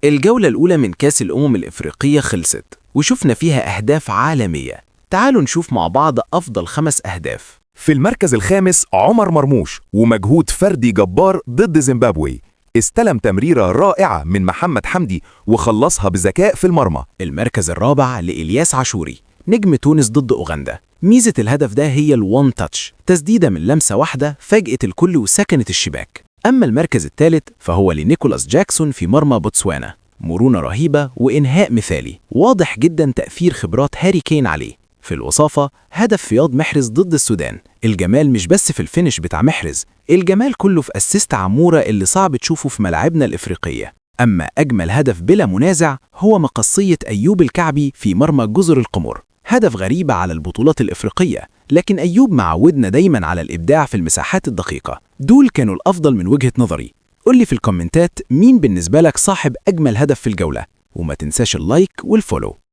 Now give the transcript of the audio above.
الجولة الأولى من كأس الأمم الإفريقية خلصت وشفنا فيها أهداف عالمية. تعالوا نشوف مع بعض أفضل 5 أهداف. في المركز الخامس عمر مرموش، ومجهود فردي جبار ضد زيمبابوي. استلم تمريرة رائعة من محمد حمدي وخلصها بذكاء في المرمى. المركز الرابع لإلياس عاشوري، نجم تونس ضد أوغندا. ميزة الهدف ده هي ال one touch، تسديدة من لمسة واحدة فاجأت الكل وسكنت الشباك. أما المركز الثالث فهو لنيكولاس جاكسون في مرمى بوتسوانا، مرونة رهيبة وإنهاء مثالي، واضح جدا تأثير خبرات هاري كين عليه. في الوصافة هدف فياض محرز ضد السودان. الجمال مش بس في ال finish بتاع محرز، الجمال كله في assist عمورة اللي صعب تشوفه في ملاعبنا الإفريقية. أما أجمل هدف بلا منازع هو مقصية أيوب الكعبي في مرمى جزر القمر. هدف غريب على البطولات الإفريقية، لكن أيوب معودنا دايما على الإبداع في المساحات الدقيقة. دول كانوا الأفضل من وجهة نظري. قول لي في الكومنتات مين بالنسبة لك صاحب أجمل هدف في الجولة، وما تنساش ال like وال follow.